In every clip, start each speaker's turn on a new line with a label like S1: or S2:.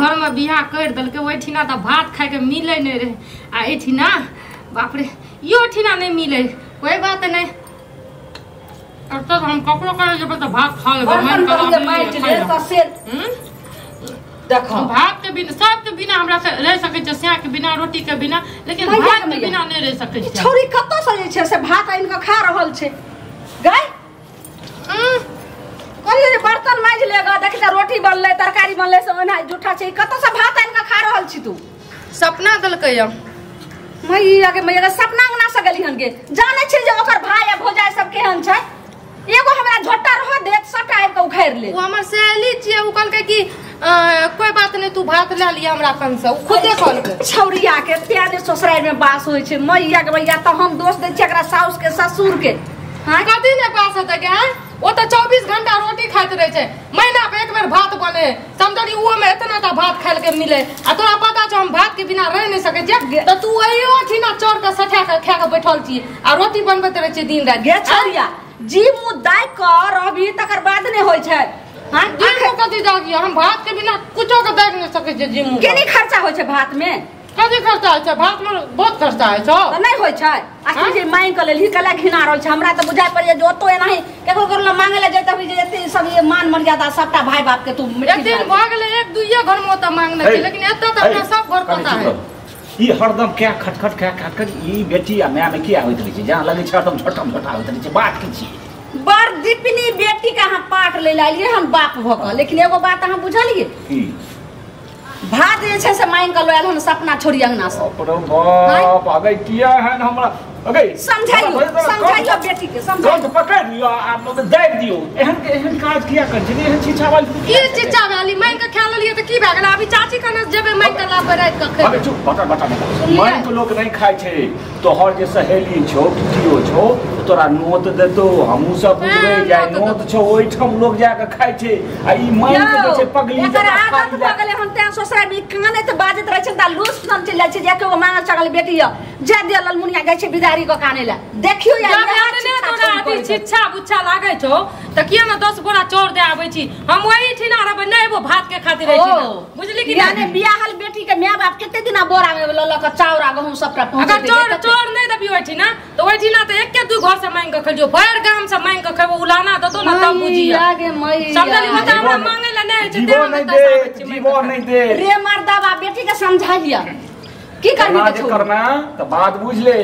S1: घर में बियाह कर देलकै ओहिठिना तऽ भात खाइके मिलै नहि रहै आ एहिठिना बाप रे इहो ठिना नहीं मिले कोई बात नहीं। अब तक हम ककरो करे जेबै तऽ भात खा लेबै मन देखो भात के बिना सब के बिना हमरा से रह सकै छै स्या के बिना रोटी के बिना लेकिन भात के बिना नहीं रह सकै छै।
S2: छौरी कतौ से जे छै से भात आनि के खा रहल छै गाय कहलियै जे बर्तन माजि लेगा देखि तऽ रोटी बनलै तरकारी बनलै से ओना जूठा छै कतौ से भात आनि के खा रहल छी तू।
S1: सपना देलकै या
S2: मैया के मैया सपना अंगना से गेली हन गे जानै छै जे ओकर भाई आ भौजाई सब केहन छै एगो हमरा झोटा रह देत सबटा आबि के उखाड़ि ले।
S1: ओ हमर सहेली छियै ओ कहलकै कि कोई बात नहीं तू भात ले लिया हमरा कन से उ खुदे कहलकै।
S2: छौरिया के तें जे ससुरारि में बास होइ छै मैया के मैया तऽ हम दोष दै छियै एकरा साउस के ससुर के।
S1: हां कथी ने बास हेतै के ओ तऽ 24 घंटा रोटी खाइत रहै छै महीना पे एक बेर भात बने समझली ओ में इतना टा भात खाइ के मिले आ तोरा पता छौ हम भात के बिना रह नहीं सकै छियै तऽ तू अइयो ठिना चोर के सठा के खा के बैठल छी आ रोटी बनबैत रहै छी दिन राति।
S2: गे छौरिया जी मुँह दाइ कऽ रहबी तकर बाद नहि होइ छै।
S1: हां जी मुँह कथी दागी हम भात के बिना कुछो के दागि नहीं सकै छियै। जी मुँह
S2: केनी खर्चा होइ छै भात में
S1: कथी खर्चा होइ छै भात में बहुत खर्चा होइ छै
S2: तऽ नहि होइ छै। आ तू जे मांगि कऽ लेलही कला घिना रहल छै हमरा तऽ बुझाइ पड़ैया जे ओतौ एनाही केकरो केकरो मांगे लए जैतभी जे एते सब ये मान मर्यादा सबटा भाई बाप के तू
S1: एक दिन भऽ गेलै एक दुइये घर में ओतऽ मांगने छै लेकिन एतऽ तऽ हमरा सब घर पता है।
S3: ई हरदम क्या खटखट क्या खटखट ई बेटी आ माय में किया होइत रहै छै जहाँ लगै छै हरदम झटम झटा होइत रहै छै बात की छी।
S2: बड़ दीपनी बेटी के अहाँ पाट लै लए एलियै हम बाप भऽ कऽ लेकिन एगो बात अहाँ बुझलियै
S3: की
S2: भात जे छै से मांगि कऽ लऽ आयल हन सपना छोड़ी अंगना से।
S3: बाप अगे किया हन हमरा अगे
S2: समझाइयो समझाइयो बेटी के समझाइयो
S3: कंठ पकड़ लियो आ दाबि दियो एहन एहन काज किया करै छै एहन छिछा वाली
S1: की छिछा वाली मांगि के खा लेलियै तऽ की भए गेलै अभी चाची कने जेबै मांगि के लाबबै राति के खेबै।
S3: अबे चुप बटर बटर मांगि के लोक नहीं खाइ छै तोहर जे सहेली छौ कियो छौ तोरा नोत देतौ हमहूँ सब बुझबै जाय नोत छौ ओहिठाम लोक जाके खाइ छै आ ई मांगि के जे छै पगली
S2: एकर आदत भऽ गेलै हन तें ससुरारि मे कानैत बाजैत रहै छै तऽ लूस सन चलि जाइ छै जे एकेगो मांगल चगल बेटी यऽ जा दिया ललमुनिया जाइ छै बिदारी के कानै लए देखियो यार
S1: तोरा अथी छिच्छा बुच्छा लागै छौ तऽ किया ने 10 बोरा चाउर दे आबै छी हम ओहि ठिना रहबै नहि एबो भात के खातिर रहै छी बुझली कि
S2: यानी बियाहल बेटी के my बाप कते दिना बोरा में लऽ लऽ के चाउर आ गहूम सबटा पहुंचेतै।
S1: अगर चोर चोर नहि देबी ओहिठिना तऽ ओहिठिना तऽ एके दू घर से मांगि के खेलियो भरि गाम से मांगि के खेबो उलाना देतौ ने तब बुझियो समझली मतलब हमरा मांगै लए नहि होइ छै
S3: जीवो नहि दे जीवो नहि दे
S2: रे मर्दाबा बेटी के समझा लिया की करबी
S3: जे करना तऽ बात बुझ ले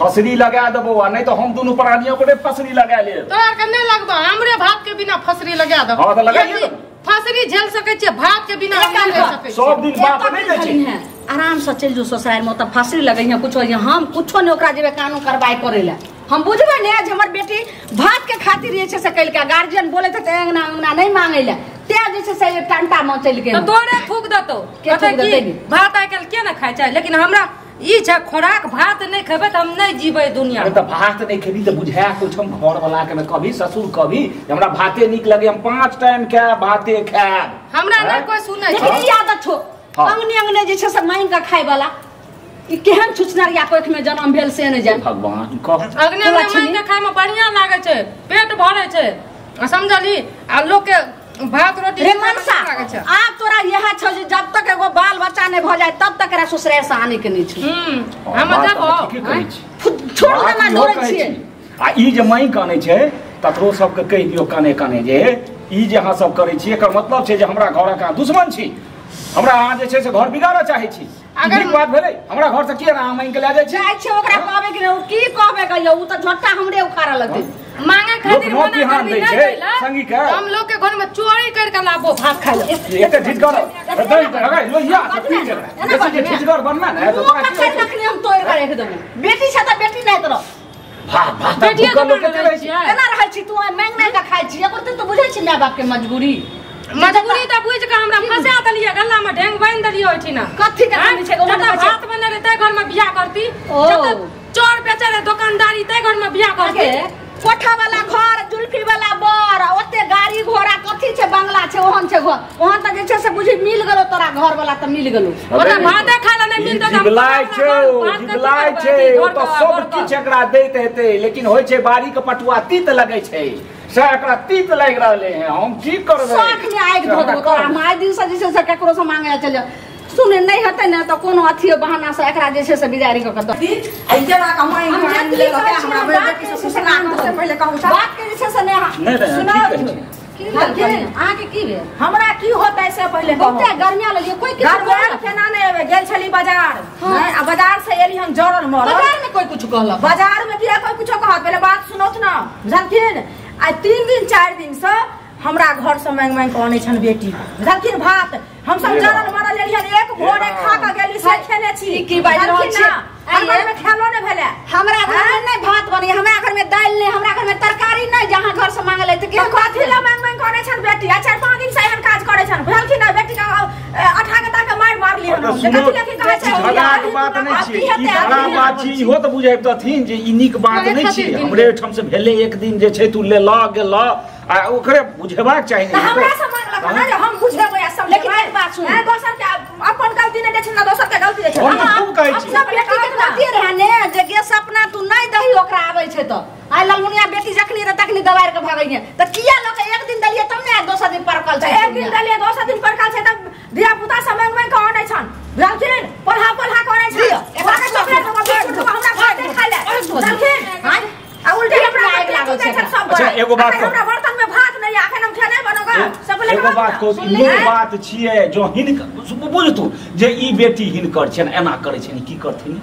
S3: फसरी लगा देबो आ नहीं तो हम दोनों प्राणी अपने फसरी लगा ले
S1: तोरा के नहीं लगबो हमरे भात के बिना फसरी लगा देबो।
S3: हां तऽ लगाइए
S1: फसरी झेल सकै छियै भात के बिना हम नहीं रह सकै
S3: सब दिन बाप नहीं दै छै।
S2: आराम से चलि जो ससुरारि में तऽ फसरी लगैहे कुछो हम कुछो नहीं ओकरा जेबै कानून कार्रवाई करै लए हम बुझबै ने जे हमर बेटी भात के खातिर जे छै से कलकै गार्जियन बोलैत हेतै अंगना अंगना नहीं मांगै लए तें जे छै से टंटा में चलि गेल
S1: तऽ तोरे थूक देतौ कहतै कि भात आइ काल्हि के ने खाइ छै लेकिन हमरा ई छै खोराक भात नहीं खेबै तऽ हम नहीं जीबै दुनिया।
S3: तऽ भात नहीं खेबी तऽ बुझाय कुछ हम घर वाला के कभी ससुर कभी हमरा भाते नीक लगे हम 5 टाइम खायब भाते खायब
S1: हमरा नहीं कोई सुनै छै।
S2: लेकिन ई आदत छौ अंगने अंगने जे छै से मांगि के खाय वाला ई केहन छुछनरिया कोख में जन्म भेल से नहीं जान
S3: भगवान कह
S1: अंगने अंगने मांगि के खाय में बढ़िया लागै छै पेट भरै छै समझली आ लोक के भात रोटी
S2: रे मनसा आब तोरा यह छौ जे जब तक एगो बाल बच्चा नहीं भऽ जाए तब तक एकरा ससुरारि से आने के नहीं छै।
S1: हम जब
S2: छोड़ देना दौड़ै छियै
S3: आ ई जे मांगि कानै छै तकरो सबके कहि दियौ काने काने जे ई जे अहाँ सब करै छी एकर मतलब छै जे हमरा घरक अहाँ दुश्मन छी हमरा अहाँ जे छै से घर बिगाड़ऽ चाहै छी। अगर बात भेलै हमरा घर से किया अहाँ मांगि के लए जाइ छी
S2: जाइ छै ओकरा कहबै कि ओ की कहबै गइयो उ तऽ झोटा हमरे उखाड़ऽ लगतै
S1: मांगे खातिर मना करबी नहीं दैला
S3: संगी के
S1: हम लोग के घर में चोरी कर के लाबो भात खाइ ले
S3: एते ढिठगर दै अगे लोहिया से पी के जे ढिठगर बनना ने
S2: तो तखने हम तोड़ के राख देबो बेटी छै तऽ बेटी नहीं तोरा
S3: भात भात भूखल लोक के रहै छै
S2: केना रहै छी तू मांगि मांगि के खाइ छी एकर तऽ बुझै छी my बाप के मजबूरी
S1: मजबूरी तऽ बुझि के हमरा फंसा देलियै गल्ला में ढेंग बान्हि देलियै ओहिठिना
S2: कथी के कमी छै
S1: जतऽ भात बने रहै तै घर में बियाह करती जतऽ चोर बेचै रहै दोकानदारी तै घर में बियाह करती
S2: कोठा वाला घर जुल्फी वाला बर ओते गाड़ी घोड़ा कथी छै बंगला छै ओहन छै घर ओहन तऽ जे छै से बुझी मिल गेलो तोरा घर वाला तऽ मिल गेलो
S1: ओता भाते खाय ला नहीं मिलतो तऽ
S3: जिबलाय छै जिबलाय छै ओ तऽ सब किछ एकरा दैत हेतै लेकिन होइ छै बाड़ी के पटुआ तीत लगै छै से एकरा तीत लागि रहले हैं हम की करबै
S2: साख में आगि धो देबो तोरा हम आइ दिन से जे छै से ककरो से मांगे चल सुने नहीं हेतै ने त कोनो अथियो बहाना से एकरा जे छै से बिदारी क के
S4: दी आ जेना का मांग के हमरा बेटी से सुना से पहिले कहू
S2: बात के जे छै से
S3: नहीं
S2: सुनाउ की अहाँ के की भेल
S4: हमरा की होतै से पहिले कहू
S2: बहुते गर्मिया लगियो कोई किछु
S4: गर्मिया केना नहीं आबे गेल छली बाजार आ बाजार से एली हम जरल मरल
S2: बाजार में कोई कुछ कहलक
S4: बाजार में किया कोई कुछो कहत पहिले बात सुनत ना बुझलखिन आ 3 दिन 4 दिन से हमरा घर से मांग मांग के आनै छन बेटी बुझलखिन भात हम सब जरल मरल एलियन एक भोरे खा के गेली से खेने छी
S2: की बाजि रहल छी
S4: हमर में खेलो नै भेले
S2: हमरा घर में नहीं भात बनी हमरा घर में दाल नहीं हमरा घर में तरकारी नहीं जहां घर से मांगले त के
S4: कथी ला मांग मांग करे छन बेटी आ 4-5 दिन से एहन काज करे छन बुझलखिन ना बेटी के अठा के ताके मार मार लियन कथी ला की कहै छै
S3: झगड़ा के बात नहीं छी ई खराब बात छी इहो त बुझाबतथिन जे ई नीक बात नहीं छी हमरे ओहिठाम से भेले एक दिन जे छै तू ले ल गेल आ ओकरे बुझेबाक चाही
S4: नहीं हमरा से मांगलक ना जे हम बुझेबै आ सब
S2: लेकिन एक बात सुन
S4: दोसर के अपन गलती नहीं दै छै ना दोसर के गलती दै छै
S3: हम खूब कहै छी
S2: सब बेटी के गलती रहे ने जे गे सपना तू नहीं दही ओकरा आबै छै त आइ ललमुनिया बेटी जखनी रे तखनी दबार के भागैये त किया लोक एक दिन दलिए तब ने दोसर दिन परकल छै
S4: एक दिन दलिए दोसर दिन परकल छै तब धिया पुता सब मांग मांग के आनै छन बुझलखिन पढ़ा पढ़ा के आनै छन ओकरा चॉकलेट हमरा भात खाइ ले बुझलखिन
S2: हां
S4: आ उल्टे हमरा आगि लागल छै सब
S3: अच्छा एगो बात
S4: हमरा बर्तन में भात नहीं अखन हम खेनाइ बनोगा सब
S3: एगो बात कहू नीक बात छियै जो हिनकर बुझतू जे ई बेटी हिनकर छनि एना करै छनि की करथिन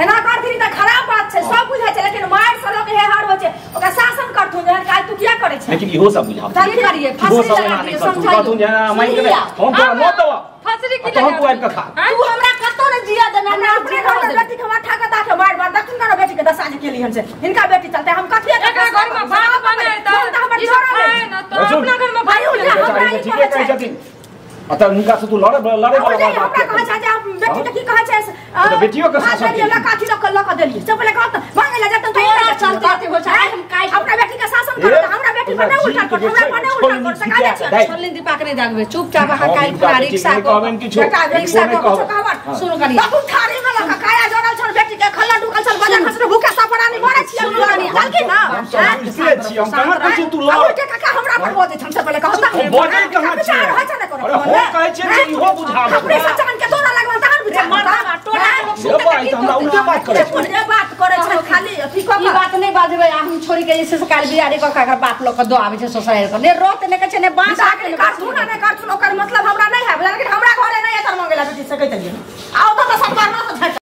S4: एना करथिन त खराब बात छै सब बुझै छै लेकिन मार से लोक हेहार होइ छै ओकरा शासन करथुन जे काज तू किया करै छै
S3: लेकिन इहो सब बुझाब
S2: की करिए फांसी लगा दिए समझाइयो
S3: कहथुन जे माइन के हम तोरा मत देबऽ
S1: फांसी की
S3: तहन तू आबि के खा
S2: तू हमरा कतौ ने जिया देना
S4: ना अपने घर में बेटी के हम अठा के ताके मार मार दखुन करो बेटी के दशा जे केली हन से हिनका बेटी चलते हम कथि
S1: एकरा घर में भात बने त
S4: हमर जोड़ा
S1: ले न तो अपना घर में भाई
S3: बेचारी के ठीके कहै छथिन अतः हुनका से तू लड़े लड़े वाला बात
S4: हमरा कहै छै जे बेटी के की कहै छै
S3: त बेटियो के शासन
S4: देलियै ल काथी ल ल देलियै सब पहिले कहत मांगे ले जतन
S2: तोरा चलते अथी हो छै हम काटि
S4: अपना बेटी के शासन करो हमरा बेटी पर नहीं उल्टा कर हमरा पर नहीं उल्टा कर सका छै
S2: छोलनी दीपा के नहीं दागबे चुपचाप अहाँ काटि पूरा रिक्शा को
S4: रिक्शा को कहबन
S2: सुनु कनी
S4: बहुत थारी में लका काया जोड़ल छन बेटी के खल्ला डुकल छन बाजार खसरे भूखे सफरानी मरै छी चलखिन ना
S3: हम सब बुझते छी हम कहां कहै छी तू लड़
S4: उल्टे काका हमरा पर बजै छन सब पहिले कहत
S3: हम बजै कहां छी अरे हम कहै छी जे इहो बुझाब
S4: अपने सचान के तोरा लगल तहन बुझा
S2: मरदा टोला के लोग
S3: ये बात हमरा उल्टे बात करै छै
S4: उल्टे बात करै छै खाली अथी क
S2: ई बात नहीं बाजबै आ हम छोड़ी के जैसे काल बियारी क के बाप लोग के दो आबै छै ससुराल के ने रोत ने कहै छै ने बांस
S4: के करथुन ने करथुन ओकर मतलब हमरा नहीं है लेकिन हमरा घरे नहीं एतर मंगेला बेटी से कहै तलियै आओ त सतबार ना से